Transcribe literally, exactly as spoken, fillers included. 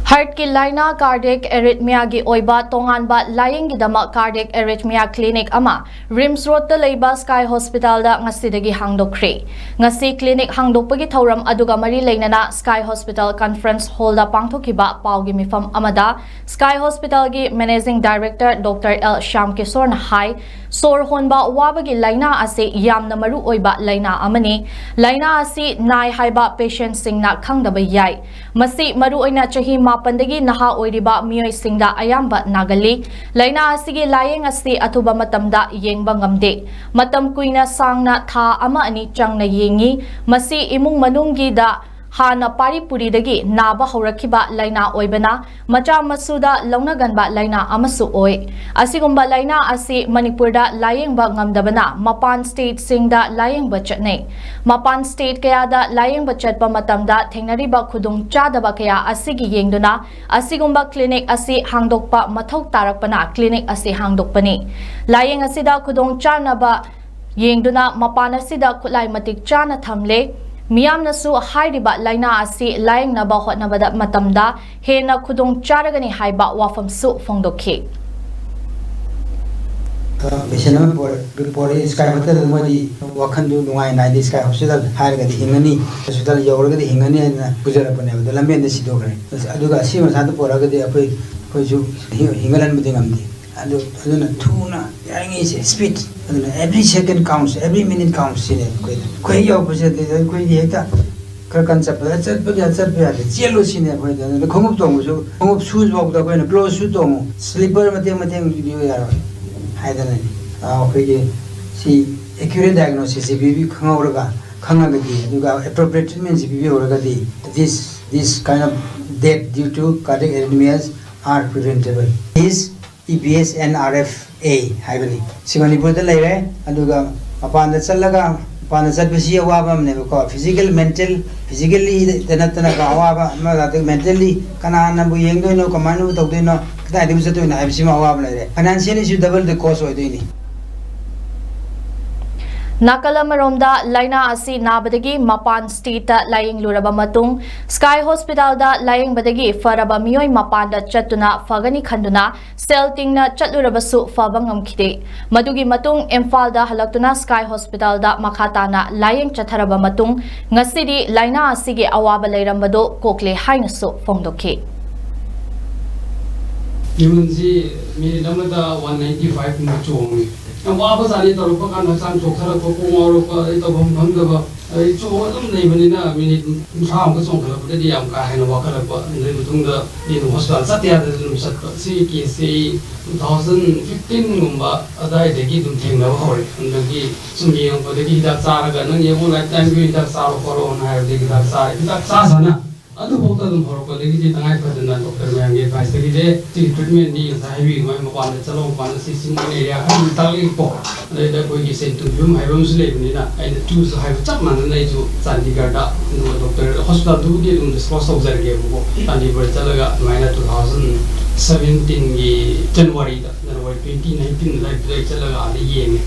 ꯍꯥꯔꯠꯀꯤ ꯂꯥꯏꯅꯥ, ꯀꯥꯔꯗꯤꯌꯦꯛ ꯑꯦꯔꯤꯊꯃꯤꯌꯥꯒꯤ ꯑꯣꯏꯕ ꯇꯣꯉꯥꯟꯕ ꯂꯥꯌꯦꯡꯒꯤꯗꯃꯛ ꯀꯥꯔꯗꯤꯌꯦꯛ ꯑꯦꯔꯤꯊꯃꯤꯌꯥ ꯀ꯭ꯂꯤꯅꯤꯛ ꯑꯃ ꯔꯤꯝꯁ ꯔꯣꯗꯇ ꯂꯩꯕ ꯁ꯭ꯀꯥꯏ ꯍꯣꯁꯄꯤꯇꯥꯜꯗ ꯉꯁꯤꯗꯒꯤ ꯍꯥꯡꯗꯣꯛꯈ꯭ꯔꯦ꯫ ꯉꯁꯤ ꯀ꯭ꯂꯤꯅꯤꯛ ꯍꯥꯡꯗꯣꯛꯄꯒꯤ ꯊꯧꯔꯝ ꯑꯗꯨꯒ ꯃꯔꯤ ꯂꯩꯅꯅ ꯁ꯭ꯀꯥꯏ ꯍꯣꯁꯄꯤꯇꯥꯜ ꯀꯟꯐꯔꯦꯟꯁ ꯍꯣꯜꯗ ꯄꯥꯡꯊꯣꯛꯈꯤꯕ ꯄꯥꯎꯒꯤ ꯃꯤꯐꯝ ꯑꯃꯗ ꯁ꯭ꯀꯥꯏ ꯍꯣꯁꯄꯤꯇꯥꯜꯒꯤ managing director doctor L Shyam ꯀꯤꯁꯣꯔꯅ ꯍꯥꯏ, ꯁꯣꯔ ꯍꯣꯟꯕ ꯋꯥꯕꯒꯤ ꯂꯥꯏꯅꯥ ꯑꯁꯤ ꯌꯥꯝꯅ ꯃꯔꯨ ꯑꯣꯏꯕ ꯂꯥꯏꯅꯥ ꯑꯃꯅꯤ꯫ ꯂꯥꯏꯅꯥ ꯑꯁꯤ ꯅꯥꯏ ꯍꯥꯏꯕ ꯄꯦꯁꯦꯟꯠꯁꯤꯡꯅ ꯈꯪꯗꯕ ꯌꯥꯏ꯫ ꯃꯁꯤ ꯃꯔꯨꯑꯣꯏꯅ ꯆꯍꯤ ꯃꯥꯄꯟꯗꯒꯤ ꯅꯍꯥ ꯑꯣꯏꯔꯤꯕ ꯃꯤꯑꯣꯏꯁꯤꯡꯗ ꯑꯌꯥꯝꯕ ꯅꯥꯒꯜꯂꯤ꯫ ꯂꯥꯏꯅꯥ ꯑꯁꯤꯒꯤ ꯂꯥꯌꯦꯡ ꯑꯁꯤ ꯑꯊꯨꯕ ꯃꯇꯝꯗ ꯌꯦꯡꯕ ꯉꯝꯗꯦ꯫ ꯃꯇꯝ ꯀꯨꯏꯅ ꯁꯥꯡꯅ ꯊꯥ ꯑꯃ ꯑꯅꯤ ꯆꯪꯅ ꯌꯦꯡꯉꯤ꯫ ꯃꯁꯤ ꯏꯃꯨꯡ ꯃꯅꯨꯡꯒꯤꯗ ꯍꯥꯟꯅ ꯄꯥꯔꯤ ꯄꯨꯔꯤꯗꯒꯤ ꯅꯥꯕ ꯍꯧꯔꯛꯈꯤꯕ ꯂꯥꯏꯅꯥ ꯑꯣꯏꯕꯅ ꯃꯆꯥ ꯃꯁꯨꯗ ꯂꯧꯅꯒꯟꯕ ꯂꯥꯏꯅꯥ ꯑꯃꯁꯨ ꯑꯣꯏ꯫ ꯑꯁꯤꯒꯨꯝꯕ ꯂꯥꯏꯅꯥ ꯑꯁꯤ ꯃꯅꯤꯄꯨꯔꯗ ꯂꯥꯌꯦꯡꯕ ꯉꯝꯗꯕꯅ ꯃꯄꯥꯟ ꯁ꯭ꯇꯦꯠꯁꯤꯡꯗ ꯂꯥꯌꯦꯡꯕ ꯆꯠꯅꯩ꯫ ꯃꯄꯥꯟ ꯁ꯭ꯇꯦꯠ ꯀꯌꯥꯗ ꯂꯥꯌꯦꯡꯕ ꯆꯠꯄ ꯃꯇꯝꯗ ꯊꯦꯡꯅꯔꯤꯕ ꯈꯨꯗꯣꯡꯆꯥꯗꯕ ꯀꯌꯥ ꯑꯁꯤꯒꯤ ꯌꯦꯡꯗꯨꯅ ꯑꯁꯤꯒꯨꯝꯕ ꯀ꯭ꯂꯤꯅꯤꯛ ꯑꯁꯤ ꯍꯥꯡꯗꯣꯛꯄ ꯃꯊꯧ ꯇꯥꯔꯛꯄꯅ ꯀ꯭ꯂꯤꯅꯤꯛ ꯑꯁꯤ ꯍꯥꯡꯗꯣꯛꯄꯅꯤ꯫ ꯂꯥꯌꯦꯡ ꯑꯁꯤꯗ ꯈꯨꯗꯣꯡꯆꯥꯅꯕ ꯌꯦꯡꯗꯨꯅ ꯃꯄꯥꯟ ꯑꯁꯤꯗ ꯈꯨꯠꯂꯥꯏ ꯃꯇꯤꯛ ꯆꯥꯅ ꯊꯝꯂꯦ꯫ ꯃꯤꯌꯥꯝꯅꯁꯨ ꯍꯥꯏꯔꯤꯕ ꯂꯥꯏꯅꯥ ꯑꯁꯤ ꯂꯥꯌꯦꯡꯅꯕ ꯍꯣꯠꯅꯕꯗ ꯃꯇꯝꯗ ꯍꯦꯟꯅ ꯈꯨꯗꯣꯡ ꯆꯥꯔꯒꯅꯤ ꯍꯥꯏꯕ ꯋꯥꯐꯝꯁꯨ ꯐꯣꯡꯗꯣꯛꯈꯤ꯫ ꯄꯦꯁꯦꯟ ꯑꯃ ꯄꯣꯔꯛ- ꯄꯣꯔꯛꯏ ꯁ꯭ꯀꯥꯏ ꯍꯣꯁꯄꯤꯇꯥꯜꯗ꯫ ꯃꯣꯏꯗꯤ ꯋꯥꯈꯟꯗꯨ ꯅꯨꯡꯉꯥꯏꯅ ꯍꯥꯏꯗꯤ ꯁ꯭ꯀꯥꯏ ꯍꯣꯁꯄꯤꯇꯥꯜ ꯍꯥꯏꯔꯒꯗꯤ ꯍꯤꯡꯉꯅꯤ, ꯍꯣꯁꯄꯤꯇꯥꯜ ꯌꯧꯔꯒꯗꯤ ꯍꯤꯡꯉꯅꯤ ꯍꯥꯏꯅ ꯄꯨꯖꯔꯛꯄꯅꯦꯕ꯫ ꯑꯗꯣ ꯂꯝꯕꯦꯟꯗ ꯁꯤꯗꯣꯛꯈ꯭ꯔꯦ꯫ ꯑꯗꯨꯒ ꯑꯁꯤ ꯃꯁꯥꯗ ꯄꯣꯔꯛꯑꯒꯗꯤ ꯑꯩꯈꯣꯏ ꯑꯩꯈꯣꯏꯁꯨ ꯍꯤꯡ- ꯍꯤꯡꯒꯠꯍꯟꯕꯗꯤ ꯉꯝꯗꯦ꯫ ꯑꯗꯨ ꯑꯗꯨꯅ ꯊꯨꯅ ꯌꯥꯔꯤꯉꯩꯁꯦ ꯁ꯭ꯄꯤꯗ꯫ ꯑꯗꯨꯅ every second counts, every minute counts ꯁꯤꯅꯦ ꯑꯩꯈꯣꯏꯗ꯫ ꯑꯩꯈꯣꯏ ꯍꯦꯛ ꯌꯧꯔꯛꯄꯁꯦ ꯑꯗꯨꯗ ꯑꯩꯈꯣꯏꯗꯤ ꯍꯦꯛꯇ ꯈꯔ ꯀꯟ ꯆꯠꯄꯗ ꯆꯠꯄꯗꯤ ꯆꯠꯄ ꯌꯥꯗꯦ, ꯆꯦꯜꯂꯨ ꯁꯤꯅꯦ ꯑꯩꯈꯣꯏꯗ꯫ ꯑꯗꯨꯅ ꯈꯣꯡꯎꯞ ꯇꯣꯡꯕꯁꯨ, ꯈꯣꯡꯎꯞ ꯁꯨꯁ ꯐꯥꯎꯗ ꯑꯩꯈꯣꯏꯅ ꯀ꯭ꯂꯣꯁ ꯁꯨ ꯇꯣꯡꯉꯨ, ꯁ꯭ꯂꯤꯄꯔ ꯃꯇꯦꯛ ꯃꯇꯦꯛ ꯏꯟꯕꯤꯌꯨ ꯌꯥꯔꯣꯏ ꯍꯥꯏꯗꯅꯅꯦ꯫ ꯑꯩꯈꯣꯏꯒꯤ ꯁꯤ ꯑꯦꯀ꯭ꯌꯨꯔꯦꯠ ꯗꯥꯏꯒꯅꯣꯁꯤꯁꯁꯦ ꯄꯤꯕꯤ ꯈꯪꯍꯧꯔꯒ, ꯈꯪꯉꯒꯗꯤ, ꯑꯗꯨꯒ appropriate ꯇ꯭ꯔꯤꯠꯃꯦꯟꯁꯦ ꯄꯤꯕꯤꯍꯧꯔꯒꯗꯤ, this this kind of death due to cardiac arrhythmias are preventable. This E P S N R F A ꯍꯥꯏꯕꯅꯤ꯫ ꯁꯤ ꯃꯅꯤꯄꯨꯔꯗ ꯂꯩꯔꯦ꯫ ꯑꯗꯨꯒ ꯃꯄꯥꯟꯗ ꯆꯠꯂꯒ, ꯃꯄꯥꯟꯗ ꯆꯠꯄꯁꯤ ꯑꯋꯥꯕ ꯑꯃꯅꯦꯕꯀꯣ꯫ ꯐꯤꯖꯤꯀꯦꯜ, ꯃꯦꯟꯇꯦꯜ, ꯐꯤꯖꯤꯀꯦꯜꯂꯤꯗ ꯅꯠꯇꯅꯀꯣ ꯑꯋꯥꯕ ꯑꯃ, ꯑꯗꯒꯤ ꯃꯦꯟꯇꯦꯜꯂꯤ ꯀꯅꯥꯅꯕꯨ ꯌꯦꯡꯗꯣꯏꯅꯣ, ꯀꯃꯥꯏꯅꯕꯨ ꯇꯧꯗꯣꯏꯅꯣ, ꯀꯗꯥꯏꯗꯕꯨ ꯆꯠꯇꯣꯏꯅꯣ ꯍꯥꯏꯕꯁꯤꯃ ꯑꯋꯥꯕ ꯂꯩꯔꯦ꯫ ꯐꯥꯏꯅꯥꯟꯁꯤꯌꯦꯜꯂꯤꯁꯨ ꯗꯕꯜ ꯗ ꯀꯣꯁ ꯑꯣꯏꯗꯣꯏꯅꯤ꯫ ꯅꯥꯀꯜ ꯑꯃꯔꯣꯝꯗ, ꯂꯥꯏꯅꯥ ꯑꯁꯤ ꯅꯥꯕꯗꯒꯤ ꯃꯄꯥꯟ ꯁ꯭ꯇꯦꯠꯇ ꯂꯥꯌꯦꯡꯂꯨꯔꯕ ꯃꯇꯨꯡ, ꯁ꯭ꯀꯥꯏ ꯍꯣꯁꯄꯤꯇꯥꯜꯗ ꯂꯥꯌꯦꯡꯕꯗꯒꯤ ꯐꯔꯕ ꯃꯤꯑꯣꯏ ꯃꯄꯥꯟꯗ ꯆꯠꯇꯨꯅ ꯐꯒꯅꯤ ꯈꯟꯗꯨꯅ ꯁꯦꯜ ꯇꯤꯡꯅ ꯆꯠꯂꯨꯔꯕꯁꯨ ꯐꯕ ꯉꯝꯈꯤꯗꯦ꯫ ꯃꯗꯨꯒꯤ ꯃꯇꯨꯡ ꯏꯝꯐꯥꯜꯗ ꯍꯜꯂꯛꯇꯨꯅ ꯁ꯭ꯀꯥꯏ ꯍꯣꯁꯄꯤꯇꯥꯜꯗ ꯃꯈꯥ ꯇꯥꯅ ꯂꯥꯌꯦꯡ ꯆꯠꯊꯔꯕ ꯃꯇꯨꯡ, ꯉꯁꯤꯗꯤ ꯂꯥꯏꯅꯥ ꯑꯁꯤꯒꯤ ꯑꯋꯥꯕ ꯂꯩꯔꯝꯕꯗꯨ ꯀꯣꯛꯂꯦ ꯍꯥꯏꯅꯁꯨ ꯐꯣꯡꯗꯣꯛꯈꯤ꯫ ꯃꯤꯍꯨꯟꯁꯤ ꯃꯤꯅꯤꯠ ꯑꯃꯗ ꯋꯥꯟ ꯅꯥꯏꯟꯇꯤ ꯐꯥꯏꯚ ꯀꯨꯝꯕ ꯆꯣꯡꯉꯤ꯫ ꯌꯥꯝ ꯋꯥꯕꯖꯥꯠꯅꯤ, ꯇꯧꯔꯛꯄ ꯀꯥꯟꯗ ꯍꯛꯆꯥꯡ ꯆꯣꯛꯊꯔꯛꯄ, ꯀꯣꯛ ꯉꯥꯎꯔꯛꯄ, ꯑꯗꯩ ꯇꯧꯐꯝ ꯈꯪꯗꯕ, ꯑꯗꯩ ꯆꯣꯡꯉ ꯑꯗꯨꯝ ꯂꯩꯕꯅꯤꯅ ꯃꯤꯅꯤꯠ ꯀꯨꯟꯊ꯭ꯔꯥꯃꯨꯛꯀ ꯆꯣꯡꯈꯠꯂꯛꯄꯗꯗꯤ ꯌꯥꯝ ꯀꯥ ꯍꯦꯟꯅ ꯋꯥꯈꯠꯂꯛꯄ꯫ ꯑꯗꯨꯒꯤ ꯃꯇꯨꯡꯗ ꯑꯩ ꯑꯗꯨꯝ ꯍꯣꯁꯄꯤꯇꯥꯜ ꯆꯠꯇ ꯌꯥꯗꯗꯅ ꯑꯗꯨꯝ ꯆꯠꯄ꯫ ꯁꯤꯒꯤ ꯀꯦꯁꯁꯦ ꯑꯩ ꯇꯨ ꯊꯥꯎꯖꯟ ꯐꯤꯐꯇꯤꯟꯒꯨꯝꯕ ꯑꯗꯨꯋꯥꯏꯗꯒꯤ ꯑꯗꯨꯝ ꯊꯦꯡꯅꯕ ꯍꯧꯔꯦ꯫ ꯑꯗꯒꯤ ꯁꯨꯝ ꯌꯦꯡꯉꯛꯄꯗꯒꯤ ꯍꯤꯗꯥꯛ ꯆꯥꯔꯒ, "ꯅꯪ ꯌꯦꯡꯉꯣ, ꯂꯥꯏꯐ ꯇꯥꯏꯝꯒꯤ ꯍꯤꯗꯥꯛ ꯆꯥꯔꯣ ꯈꯣꯠꯂꯣꯅ" ꯍꯥꯏꯕꯗꯒꯤ ꯍꯤꯗꯥꯛ ꯆꯥꯔꯦ꯫ ꯍꯤꯗꯥꯛ ꯆꯥ ꯁꯥꯅ ꯑꯗꯨꯐꯥꯎꯗ ꯑꯗꯨꯝ ꯍꯧꯔꯛꯄꯗꯒꯤꯗꯤ ꯇꯉꯥꯏ ꯐꯗꯅ ꯗꯣꯛꯇꯔ ꯃꯌꯥꯝꯒꯤ ꯑꯦꯗꯚꯥꯏꯁꯇꯒꯤꯗꯤ ꯁꯤꯒꯤ ꯇ꯭ꯔꯤꯠꯃꯦꯟꯗꯤ ꯉꯁꯥꯏ ꯍꯥꯏꯕꯤꯌꯨ ꯑꯗꯨꯃꯥꯏꯅ ꯃꯄꯥꯟꯗ ꯆꯠꯂꯣ, ꯃꯄꯥꯟꯗ ꯁꯤ ꯆꯤꯡ ꯑꯣꯏꯅ ꯑꯦꯔꯤꯌꯥ ꯈꯔ ꯑꯗꯨꯝ ꯇꯥꯛꯂꯛꯏꯀꯣ꯫ ꯑꯗꯩꯗ ꯑꯩꯈꯣꯏꯒꯤ ꯁꯦꯟ ꯊꯨꯝ ꯐꯤꯕꯝ ꯍꯥꯏꯕ ꯑꯃꯁꯨ ꯂꯩꯕꯅꯤꯅ ꯑꯩꯅ ꯇꯨꯁꯨ ꯍꯥꯏꯕ ꯆꯞ ꯃꯥꯟꯅꯅ ꯑꯩꯁꯨ ꯆꯥꯟꯗꯤꯒꯔꯗ ꯑꯗꯨꯒ ꯗꯣꯛꯇꯔ ꯍꯣꯁꯄꯤꯇꯥꯜꯗꯨꯕꯨꯗꯤ ꯑꯗꯨꯝ ꯗꯤꯁꯀ꯭ꯂꯣꯁ ꯇꯧꯖꯔꯒꯦꯕꯀꯣ꯫ ꯆꯥꯟꯗꯤꯒꯔ ꯆꯠꯂꯒ ꯑꯗꯨꯃꯥꯏꯅ ꯇꯨ ꯊꯥꯎꯖꯟ ꯁꯚꯦꯟꯇꯤꯟꯒꯤ ꯖꯅꯋꯥꯔꯤꯗ, ꯖꯅꯋꯥꯔꯤ ꯇ꯭ꯋꯦꯟꯇꯤ ꯅꯥꯏꯟꯇꯤꯟ ꯑꯗꯨꯋꯥꯏꯗꯨꯗ ꯑꯩ ꯆꯠꯂꯒ ꯑꯥꯗ ꯌꯦꯡꯉꯦ꯫